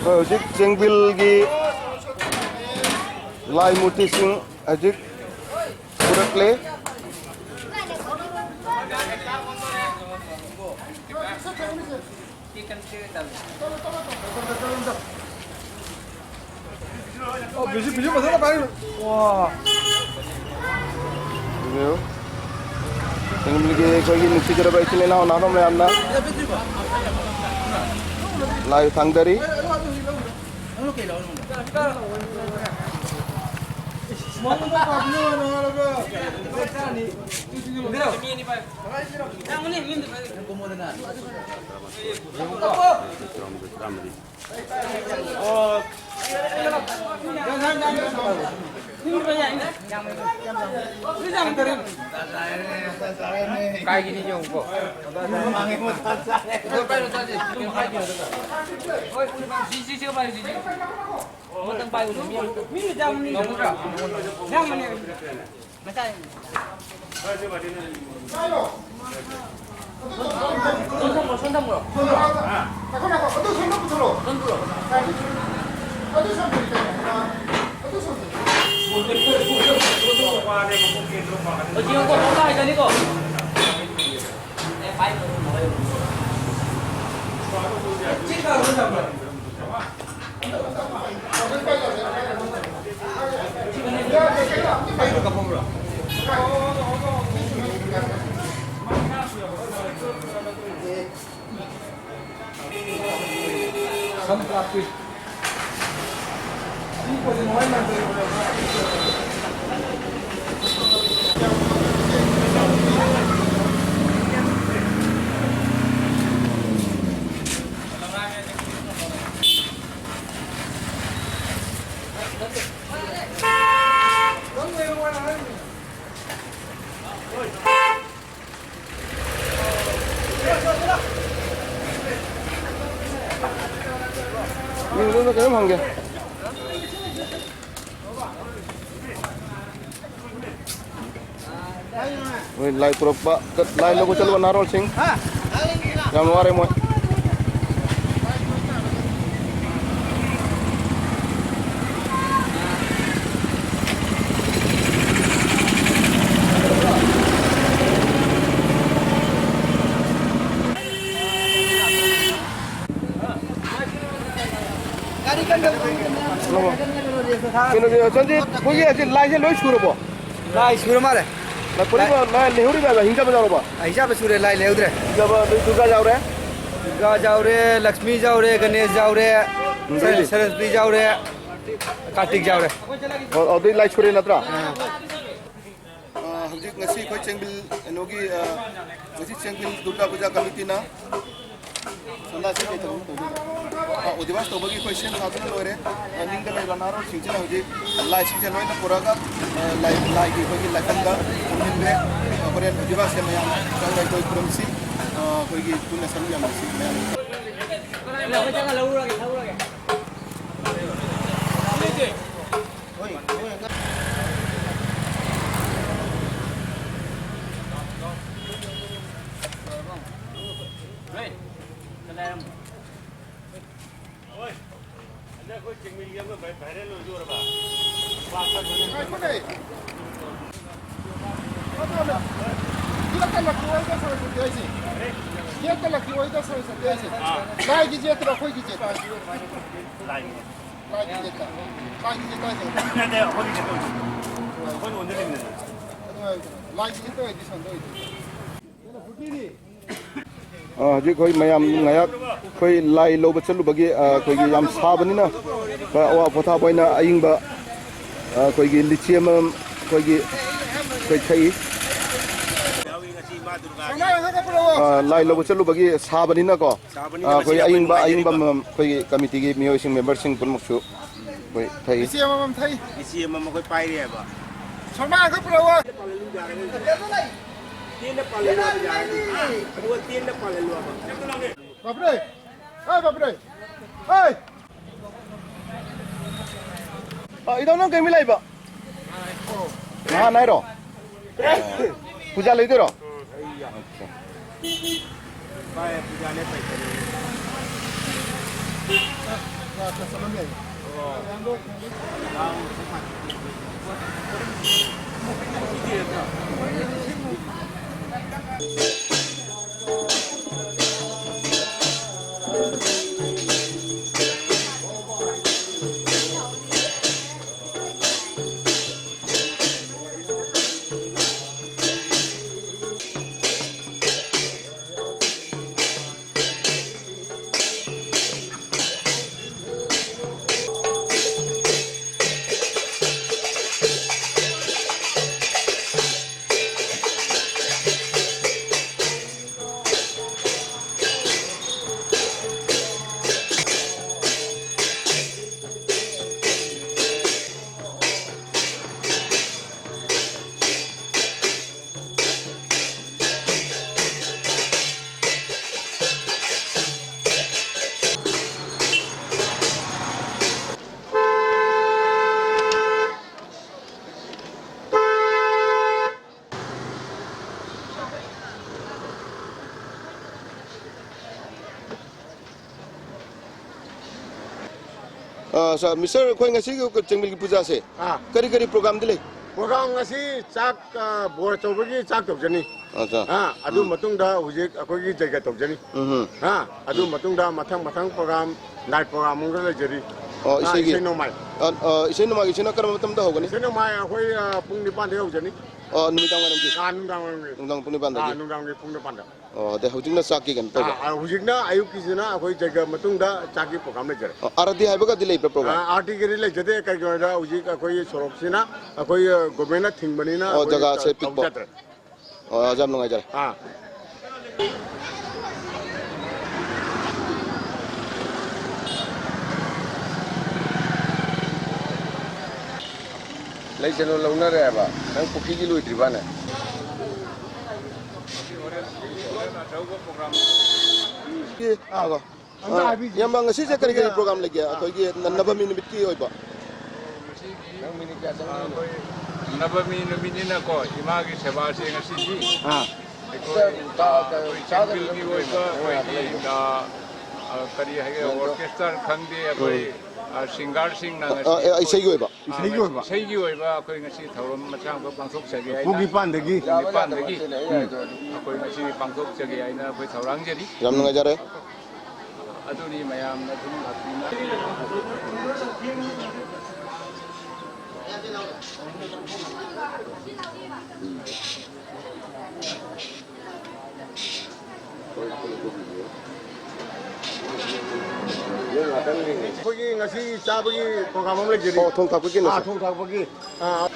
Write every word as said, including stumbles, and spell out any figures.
ꯍꯧꯖꯤꯛ ꯆꯦꯡꯕꯤꯜꯒꯤ ꯂꯥꯏ ꯃꯨꯔꯇꯤꯁꯤꯡ ꯍꯧꯖꯤꯛ ꯄꯨꯔꯛꯂꯦ꯫ ꯑꯣ, ꯕꯤꯖꯨ, ꯕꯤꯖꯨ ꯐꯖꯅ ꯄꯥꯏꯔꯤ꯫ ꯋꯥ꯫ ꯌꯦꯡꯕꯤꯌꯨ꯫ ꯆꯦꯡꯕꯤꯜꯒꯤ ꯑꯩꯈꯣꯏꯒꯤ ꯅꯨꯡꯁꯤꯖꯔꯕ ꯏꯆꯤꯜ ꯏꯅꯥꯎ ꯅꯍꯥꯔꯣꯜ ꯃꯌꯥꯝꯅ ꯂꯥꯏ ꯊꯥꯡꯗꯔꯤ꯫ ꯀꯥꯏꯒꯤꯅꯤ ꯌꯦꯡꯉꯨꯀꯣ꯫ ꯁꯤ, ꯁꯤ, ꯁꯤ ꯄꯥꯏꯌꯨ, ꯁꯤ, ꯁꯤ꯫ ꯑꯃꯇꯪ ꯄꯥꯏꯌꯨꯅꯦ, ꯃꯤ ꯑꯃꯇꯪ꯫ ꯃꯤ ꯌꯥꯝꯕꯅꯤ꯫ ꯉꯝꯒꯗ꯭ꯔꯥ? ꯌꯥꯝꯕꯅꯦ꯫ ꯃꯆꯥ꯫ ꯁꯣꯝ ꯊꯝꯃꯣ, ꯁꯣꯝ ꯊꯝꯃꯣ꯫ ꯁꯣꯝ ꯄꯨꯔꯣ꯫ ꯍꯧꯖꯤꯛ ꯌꯦꯡꯉꯨꯀꯣ, ꯃꯈꯥ ꯍꯥꯏꯖꯅꯤꯀꯣ꯫ ꯃꯤ ꯑꯗꯨꯝꯅ ꯀꯩꯅꯣꯝ ꯍꯪꯒꯦ꯫ ꯃꯣꯏ ꯂꯥꯏ ꯄꯨꯔꯛꯄ, ꯂꯥꯏ ꯂꯧꯕ ꯆꯠꯂꯨꯕ ꯅꯍꯥꯔꯣꯜꯁꯤꯡ ꯌꯥꯝ ꯋꯥꯔꯦ ꯃꯣꯏ꯫ ꯀꯩꯅꯣꯁꯦ, ꯆꯟꯗꯤ, ꯑꯩꯈꯣꯏꯒꯤ ꯍꯧꯖꯤꯛ ꯂꯥꯏꯁꯦ ꯂꯣꯏ ꯁꯨꯔꯕꯣ? ꯂꯥꯏ ꯁꯨꯔ ꯃꯥꯜꯂꯦ꯫ ꯂꯥꯏ ꯄꯨꯔꯤꯕ, ꯂꯥꯏ ꯂꯩꯍꯧꯔꯤꯕ ꯍꯤꯡꯆꯥꯕ ꯌꯥꯎꯔꯕ? ꯍꯤꯡꯆꯥꯕ ꯁꯨꯔꯦ, ꯂꯥꯏ ꯂꯩꯍꯧꯗ꯭ꯔꯦ꯫ ꯍꯤꯡꯆꯥꯕ ꯑꯗꯩ ꯗꯨꯔꯒꯥ ꯌꯥꯎꯔꯦ? ꯗꯨꯔꯒꯥ ꯌꯥꯎꯔꯦ, ꯂꯛꯁꯃꯤ ꯌꯥꯎꯔꯦ, ꯒꯅꯦꯁ ꯌꯥꯎꯔꯦ, ꯎꯝ, ꯑꯗꯩꯗꯤ? ꯁꯔ-, ꯁꯔꯁꯋꯇꯤ ꯌꯥꯎꯔꯦ, ꯀꯥꯔꯇꯤꯛ ꯌꯥꯎꯔꯦ꯫ ꯑꯣ, ꯑꯗꯨꯗꯤ ꯂꯥꯏ ꯁꯨꯔꯦ ꯅꯠꯇ꯭ꯔꯥ? ꯑꯥ꯫ ꯑ, ꯍꯧꯖꯤꯛ ꯉꯁꯤ ꯑꯩꯈꯣꯏ ꯆꯦꯡꯕꯤꯜ ꯀꯩꯅꯣꯒꯤ, ꯑ, ꯉꯁꯤ ꯆꯦꯡꯕꯤꯜ ꯗꯨꯔꯒꯥ ꯄꯨꯖꯥ ꯀꯃꯤꯇꯤꯅ ꯁꯟꯗꯥꯁꯤ ꯀꯩ ꯊꯕꯛ ꯇꯧꯗꯣꯏꯅꯣ? ꯑ, ꯑꯣꯗꯤꯕꯥꯁ ꯇꯧꯕꯒꯤ ꯑꯩꯈꯣꯏ ꯁꯦꯝ ꯁꯥꯗꯨꯅ ꯂꯣꯏꯔꯦ꯫ ꯑ, ꯅꯤꯡꯗ ꯂꯩꯕ ꯅꯍꯥꯔꯣꯜꯁꯤꯡꯁꯤꯅ ꯍꯧꯖꯤꯛ ꯂꯥꯏꯁꯤꯡꯁꯦ ꯂꯣꯏꯅ ꯄꯨꯔꯛꯑꯒ, ꯑ, ꯂꯥꯏ, ꯂꯥꯏꯒꯤ ꯑꯩꯈꯣꯏꯒꯤ ꯂꯥꯏꯐꯝꯗ ꯈꯣꯝꯖꯤꯟꯈ꯭ꯔꯦ꯫ ꯑ, ꯍꯣꯔꯦꯟ ꯑꯣꯗꯤꯕꯥꯁꯁꯦ ꯃꯌꯥꯝ ꯆꯪꯉꯒ ꯑꯩꯈꯣꯏ ꯈꯨꯔꯨꯝꯁꯤ꯫ ꯑ, ꯑꯩꯈꯣꯏꯒꯤ ꯄꯨꯟꯅ ꯁꯔꯨꯛ ꯌꯥꯃꯤꯟꯅꯁꯤ ꯃꯌꯥꯝ꯫ ꯉꯥꯏꯈꯣꯅꯦ꯫ ꯑꯗꯨꯅ ꯌꯦꯠꯇ ꯂꯛꯀꯤ ꯑꯣꯏꯗ ꯁꯔꯁꯋꯇꯤ ꯍꯥꯏꯁꯦ꯫ ꯌꯦꯠꯇ ꯂꯛꯀꯤ ꯑꯣꯏꯗ ꯁꯔꯁꯋꯇꯤ ꯍꯥꯏꯁꯦ꯫ ꯂꯥꯏꯒꯤ ꯌꯦꯠꯇꯔꯣ, ꯑꯩꯈꯣꯏꯒꯤ ꯌꯦꯠꯇꯔꯣ? ꯂꯥꯏꯒꯤ ꯌꯦꯠꯇ꯫ ꯂꯥꯏꯒꯤ ꯌꯦꯠꯇ ꯍꯥꯏꯁꯦ꯫ ꯅꯠꯇꯦ, ꯑꯩꯈꯣꯏꯒꯤ ꯌꯦꯠꯇ ꯑꯣꯏꯗꯣꯏꯅꯤ꯫ ꯑꯩꯈꯣꯏꯅ ꯑꯣꯟꯁꯤꯜꯂꯤꯕꯅꯦ꯫ ꯑꯗꯨ ꯍꯥꯏꯕꯗꯣ꯫ ꯂꯥꯏꯒꯤ ꯌꯦꯠꯇ ꯑꯣꯏꯗꯤ ꯁꯟꯗ ꯑꯣꯏꯗꯣꯏꯅꯤ꯫ ꯑ, ꯍꯧꯖꯤꯛ ꯑꯩꯈꯣꯏ ꯃꯌꯥꯝ ꯉꯥꯏꯍꯥꯛ ꯑꯩꯈꯣꯏ ꯂꯥꯏ ꯂꯧꯕ ꯆꯠꯂꯨꯕꯒꯤ, ꯑ, ꯑꯩꯈꯣꯏꯒꯤ ꯌꯥꯝ ꯁꯥꯕꯅꯤꯅ ꯈꯔ ꯑꯋꯥ ꯄꯣꯊꯥꯕ ꯑꯣꯏꯅ ꯑꯏꯪꯕ, ꯑ, ꯑꯩꯈꯣꯏꯒꯤ ꯂꯤꯆꯤ ꯑꯃꯃꯝ ꯑꯩꯈꯣꯏꯒꯤ, ꯑꯩꯈꯣꯏ ꯊꯛꯏ꯫ ꯑ, ꯂꯥꯏ ꯂꯧꯕ ꯆꯠꯂꯨꯕꯒꯤ ꯁꯥꯕꯅꯤꯅꯀꯣ, ꯑ, ꯑꯩꯈꯣꯏ ꯑꯌꯤꯡꯕ, ꯑꯌꯤꯡꯕ ꯑꯃꯃꯝ ꯑꯩꯈꯣꯏꯒꯤ ꯀꯃꯤꯇꯤꯒꯤ ꯃꯤꯑꯣꯏꯁꯤꯡ, ꯃꯦꯝꯕꯔꯁꯤꯡ ꯄꯨꯝꯅꯃꯛꯁꯨ ꯑꯩꯈꯣꯏ ꯊꯛꯏ꯫ ꯂꯤꯆꯤ ꯑꯃꯃꯝ ꯊꯛꯏ꯫ ꯂꯤꯆꯤ ꯑꯃꯃꯝ ꯑꯩꯈꯣꯏ ꯄꯥꯏꯔꯦꯕ꯫ ꯁꯣꯃꯥ ꯑꯝꯈꯛ ꯄꯨꯔꯛꯑꯣ꯫ ꯇꯦꯟꯅ ꯄꯥꯜꯍꯜꯂꯣ ꯍꯥꯏꯕ ꯌꯥꯔꯗꯤ꯫ ꯑꯗꯨꯒ ꯇꯦꯟꯅ ꯄꯥꯜꯍꯜꯂꯣ ꯍꯥꯏꯕ꯫ ꯕꯥꯄ꯭ꯔꯦ! ꯑꯦ, ꯕꯥꯄ꯭ꯔꯦ! ꯑꯦ! ꯑ, ꯏꯇꯥꯎ, ꯅꯪ ꯀꯩꯃꯤ ꯂꯥꯛꯏꯕ? ꯅꯍꯥꯟ ꯍꯥꯏꯔꯣ? ꯄꯨꯖꯥ ꯂꯩꯗꯣꯏꯔꯣ? ꯑꯠꯆꯥ꯫ ꯑ, ꯁꯥꯔ, ꯃꯤꯁꯇꯔ, ꯑꯩꯈꯣꯏ ꯉꯁꯤꯒꯤ ꯆꯦꯡꯃꯤꯜꯒꯤ ꯄꯨꯖꯥꯁꯦ ꯑꯥ꯫ ꯀꯔꯤ ꯀꯔꯤ ꯄ꯭ꯔꯣꯒ꯭ꯔꯥꯝꯗꯤ ꯂꯩ? ꯄ꯭ꯔꯣꯒ꯭ꯔꯥꯝ ꯉꯁꯤ ꯆꯥꯛ, ꯑ, ꯕꯣꯔ ꯑꯆꯧꯕꯒꯤ ꯆꯥꯛ ꯇꯧꯖꯅꯤ꯫ ꯑꯠꯆꯥ꯫ ꯑꯥ, ꯑꯗꯨ ꯎꯝ꯫ ꯃꯇꯨꯡꯗ ꯍꯧꯖꯤꯛ ꯑꯩꯈꯣꯏꯒꯤ ꯖꯩꯒ ꯇꯧꯖꯅꯤ꯫ ꯎꯝ ꯍꯝ꯫ ꯑꯥ, ꯑꯗꯨ ꯎꯝ꯫ ꯃꯇꯨꯡꯗ ꯃꯊꯪ ꯃꯊꯪ ꯄ꯭ꯔꯣꯒ꯭ꯔꯥꯝ, ꯅꯥꯏꯠ ꯄ꯭ꯔꯣꯒ꯭ꯔꯥꯝ ꯑꯃꯒ ꯂꯩꯖꯔꯤ꯫ ꯑꯣ, ꯑꯥ, ꯏꯁꯩꯒꯤ? ꯏꯁꯩ ꯅꯣꯡꯃꯥꯏ꯫ ꯑ, ꯑ, ꯏꯁꯩ ꯅꯣꯡꯃꯥꯏꯒꯤꯁꯤꯅ ꯀꯔꯝꯕ ꯃꯇꯝꯗ ꯍꯧꯒꯅꯤ? ꯏꯁꯩ ꯅꯣꯡꯃꯥꯏ ꯑꯩꯈꯣꯏ, ꯑ, ꯄꯨꯡ ꯅꯤꯄꯥꯟꯗꯒꯤ ꯍꯧꯖꯅꯤ꯫ ꯑꯣ, ꯅꯨꯃꯤꯗꯥꯡ ꯋꯥꯏꯔꯝꯒꯤ? ꯑꯥ, ꯅꯨꯡꯗꯥꯡ ꯋꯥꯏꯔꯝꯒꯤ꯫ ꯅꯨꯡꯗꯥꯡ ꯄꯨꯡ ꯅꯤꯄꯥꯟꯗꯒꯤ? ꯑꯥ, ꯅꯨꯡꯗꯥꯡꯒꯤ ꯄꯨꯡ ꯅꯤꯄꯥꯟꯗ꯫ ꯑꯣ, ꯑꯗꯩ ꯍꯧꯖꯤꯛꯅ ꯆꯥꯛꯀꯤ ꯀꯩꯅꯣ ꯇꯧꯕ? ꯑꯥ, ꯑꯥ, ꯍꯧꯖꯤꯛꯅ ꯑꯌꯨꯛꯀꯤꯁꯤꯅ ꯑꯩꯈꯣꯏ ꯖꯩꯒ ꯃꯇꯨꯡꯗ ꯆꯥꯛꯀꯤ ꯄ꯭ꯔꯣꯒ꯭ꯔꯥꯝ ꯂꯩꯖꯔꯦ꯫ ꯑꯣ, ꯑꯥꯔꯇꯤ ꯍꯥꯏꯕꯒꯗꯤ ꯂꯩꯕ꯭ꯔꯥ ꯄ꯭ꯔꯣꯒ꯭ꯔꯥꯝ? ꯑꯥ, ꯑꯥꯔꯇꯤꯒꯤꯗꯤ ꯂꯩꯖꯗꯦ꯫ ꯀꯩꯒꯤꯅꯣ ꯍꯥꯏꯗ ꯍꯧꯖꯤꯛ ꯑꯩꯈꯣꯏꯒꯤ ꯁꯣꯔꯣꯛꯁꯤꯅ ꯑꯩꯈꯣꯏ, ꯑ, ꯒꯣꯔꯃꯦꯟꯅ ꯊꯤꯡꯕꯅꯤꯅ ꯑꯣ, ꯑꯩꯈꯣꯏ ꯖꯒꯥꯁꯦ ꯇꯧ-, ꯄꯤꯛꯄ꯫ ꯇꯧꯖꯗ꯭ꯔꯦ꯫ ꯑꯣ, ꯌꯥꯝ ꯅꯨꯡꯉꯥꯏꯖꯔꯦ꯫ ꯑꯥ꯫ ꯂꯩ ꯆꯅꯨ ꯂꯧꯅꯔꯦ ꯍꯥꯏꯕ꯫ ꯅꯪ ꯄꯨꯈ꯭ꯔꯤꯒꯤ ꯂꯣꯏꯗ꯭ꯔꯤꯕꯅꯦ? ꯑꯦ, ꯑꯥ, ꯑꯥ, ꯏꯌꯥꯝꯕ, ꯉꯁꯤꯁꯦ ꯀꯔꯤ ꯀꯔꯤ ꯄ꯭ꯔꯣꯒ꯭ꯔꯥꯝ ꯂꯩꯒꯦ? ꯑꯩꯈꯣꯏꯒꯤ ꯅ-, ꯅꯕꯃꯤ ꯅꯨꯃꯤꯠꯀꯤ ꯑꯣꯏꯕ꯫ ꯅꯪ ꯃꯤꯅꯤꯠ ꯀꯌꯥ ꯆꯪꯗꯣꯏꯅꯣ? ꯑꯩꯈꯣꯏ ꯅꯕꯃꯤ ꯅꯨꯃꯤꯠꯅꯤꯅꯀꯣ, ꯏꯃꯥꯒꯤ ꯁꯦꯕꯥꯁꯦ ꯉꯁꯤꯗꯤ ꯑꯥ꯫ ꯑꯩꯈꯣꯏ, ꯑꯩꯈꯣꯏ ꯆꯦꯡꯒꯤꯜꯒꯤ ꯑꯣꯏꯕ ꯑꯩꯈꯣꯏꯒꯤ, ꯑ, ꯑ, ꯀꯔꯤ ꯍꯥꯏꯒꯦ, ꯑꯣꯔꯀꯦꯁꯇ꯭ꯔꯥ ꯈꯪꯗꯦ, ꯑꯩꯈꯣꯏ, ꯎꯝ꯫ ꯑ, ꯁꯤꯡꯒꯔꯁꯤꯡꯅ ꯑ, ꯉꯁꯤ ꯑ, ꯏꯁꯩꯒꯤ ꯑꯣꯏꯕ? ꯏꯁꯩꯒꯤ ꯑꯣꯏꯕ? ꯏꯁꯩꯒꯤ ꯑꯣꯏꯕ ꯑꯩꯈꯣꯏ ꯉꯁꯤ ꯊꯧꯔꯝ ꯃꯆꯥ ꯑꯃꯈꯛ ꯄꯥꯡꯊꯣꯛꯆꯒꯦ ꯍꯥꯏꯅ, ꯄꯨꯡ ꯅꯤꯄꯥꯟꯗꯒꯤ? ꯄꯨꯡ ꯅꯤꯄꯥꯟꯗꯒꯤ ꯎꯝ꯫ ꯑꯩꯈꯣꯏ ꯉꯁꯤ ꯄꯥꯡꯊꯣꯛꯆꯒꯦ ꯍꯥꯏꯅ ꯑꯩꯈꯣꯏ ꯊꯧꯔꯥꯡꯖꯔꯤ꯫ ꯌꯥꯝ ꯅꯨꯡꯉꯥꯏꯖꯔꯦ꯫ ꯑꯗꯨꯅꯤ ꯃꯌꯥꯝꯅ ꯑꯗꯨꯝ ꯂꯥꯛꯄꯤꯅ꯫ ꯑꯩꯈꯣꯏꯒꯤ ꯉꯁꯤ ꯆꯥꯕꯒꯤ ꯄ꯭ꯔꯣꯒ꯭ꯔꯥꯝ ꯑꯃ ꯂꯩꯖꯔꯤ꯫ ꯑꯣ, ꯊꯣꯡ ꯊꯥꯛꯄꯒꯤ ꯀꯩꯅꯣꯁꯦ? ꯑꯥ, ꯊꯣꯡ ꯊꯥꯛꯄꯒꯤ꯫ ꯑꯥ꯫